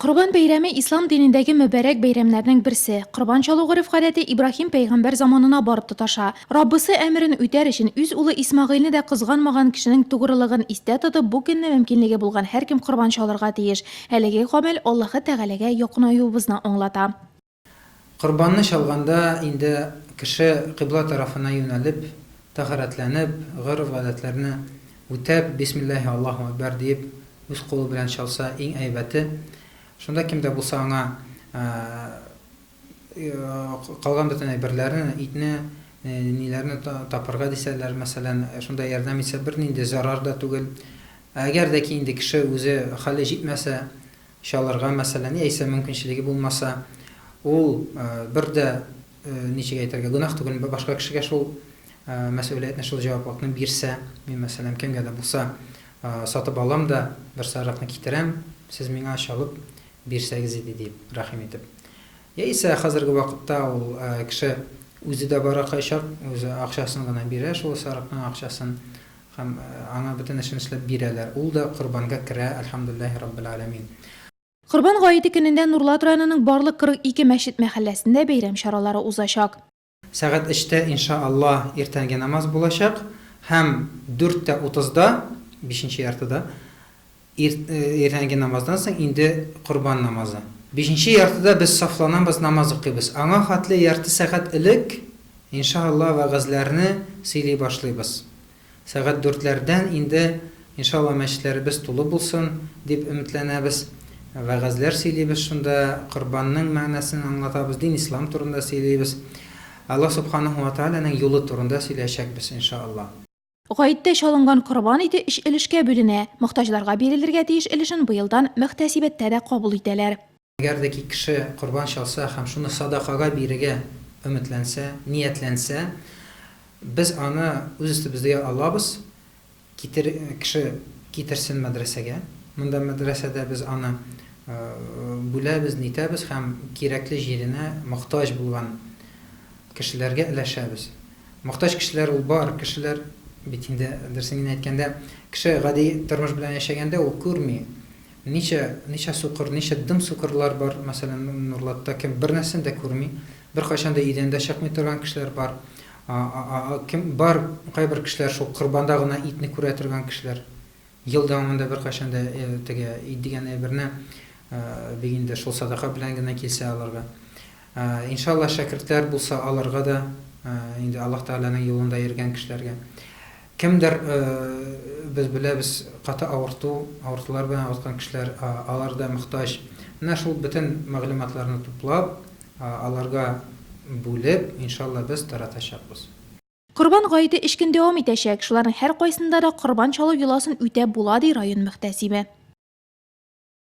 Корбан бәйрәме ислам динендәге мөбарәк бәйрәмнәрнең берсе. Корбан чалу гореф-гадәте Ибраһим пәйгамбәр заманына барып тоташа. Раббысы әмерен үтәр өчен үз улы Исмәгыйльне дә кызганмаган кешенең тугрылыгын истә тотып, бу көнне мөмкинлеге булган һәркем корбан чалырга тиеш. Әлеге гамәл Аллаһы Тәгаләгә якынаюыбызны аңлата. Корбанны чалганда инде кеше кыйбла тарафына юнәлеп, тәһарәтләнеп, гореф-гадәтләрне үтәп, Бисмиллаһи Аллаһу әкбәр диеп, үз кулы белән чалса, иң әйбәте. Шунда кем дә булса аңа калган бөтен әйберләрне, итне, ниләрне тапырга дисәләр, мәсәлән, шунда ярдәм итсә, бернинди зарар да түгел. Әгәр дә ки инде кеше үзе хәле җитмәсә, Чалырга, мәсәлән, яисә мөмкинчелеге булмаса, ул бер дә, ничек әйтергә, гөнаһ түгел, башка кешегә шул мәсьүлиятне, шул җаваплылыкны бирсә, мин, мәсәлән, кемгә дә булса сатып алам да, бер сарыкны китерәм, сез миңа чалып бирсәгез иде дип, рәхим итеп. Яисә хәзерге вакытта ул кеше үзе дә бара кайчак, үзе акчасын гына бирә, шул сарыкның акчасын, Һәм аңа бөтен эшен эшләп бирәләр. Ул да корбанга керә, әлхәмдүлилләһи раббил галәмин. Корбан гаете көнендә Нурлат районының барлык 42 мәчет-мәхәлләсендә бәйрәм чаралары узачак. Сәгать өчтә, инша Аллаһ, иртәнге намаз булачак һәм дүрт тә утызда, бишенче яртыда, Иртәнге намаздан соң инде корбан намазы. Бишенче яртыда без сафланабыз, намаз укыйбыз. Аңа хәтле ярты сәгать элек, инша Алла, вәгазьләрне сөйли башлыйбыз. Сәгать дүртләрдән инде, инша Алла, мәчетләребез тулы булсын, дип өметләнәбез. Вәгазьләр сөйлибез шунда, корбанның мәгънәсен аңлатабыз, дин-ислам турында сөйлибез. Алла Субханаһу ва Тәгаләнең юлы турында сөйләячәкбез, инша Алла. Гаеттә чалынган корбан ите өч өлешкә бүленә. Мохтаҗларга бирелергә тиеш өлешен быелдан мөхтәсибәттә дә кабул итәләр. Әгәр дә ки кеше корбан чалса һәм шуны садакага бирергә өметләнсә, ниятләнсә, без аны үз өстебезгә алабыз, китер, кеше китерсен мәдрәсәгә. Монда мәдрәсәдә без аны бүләбез, нитәбез һәм кирәкле җиренә мохтаҗ булган кешеләргә өләшәбез. Мохтаҗ кешеләр ул бар, кешеләр бит инде, дөресен генә әйткәндә, кеше гади тормыш белән яшәгәндә ул күрми. Ничә, ничә сукыр, ничә дым сукырлар бар, мәсәлән, Нурлатта, кем бернәрсәне дә күрми, беркайчан да өйдән дә чыкмый торган кешеләр бар. Кем бар, кайбер кешеләр шул корбанда гына итне күрә торган кешеләр. Ел дәвамында беркайчан да теге ит дигән әйберне бик инде шул садака белән генә килсә аларга. Иншалла, шәкертләр булса аларга да, инде Аллаһ Тәгаләнең юлында йөргән кешеләргә. Кемдер, без беләбез, каты авырту, авыртулар белән авырткан кешеләр, алар да мохтаҗ. Менә шул бөтен мәгълүматларны туплап, аларга бүлеп, иншалла, без таратачакбыз. Корбан гаете өч көн дәвам итәчәк. Шуларның һәркайсында да корбан чалу йоласын үтәп була, ди район мөхтәсибе.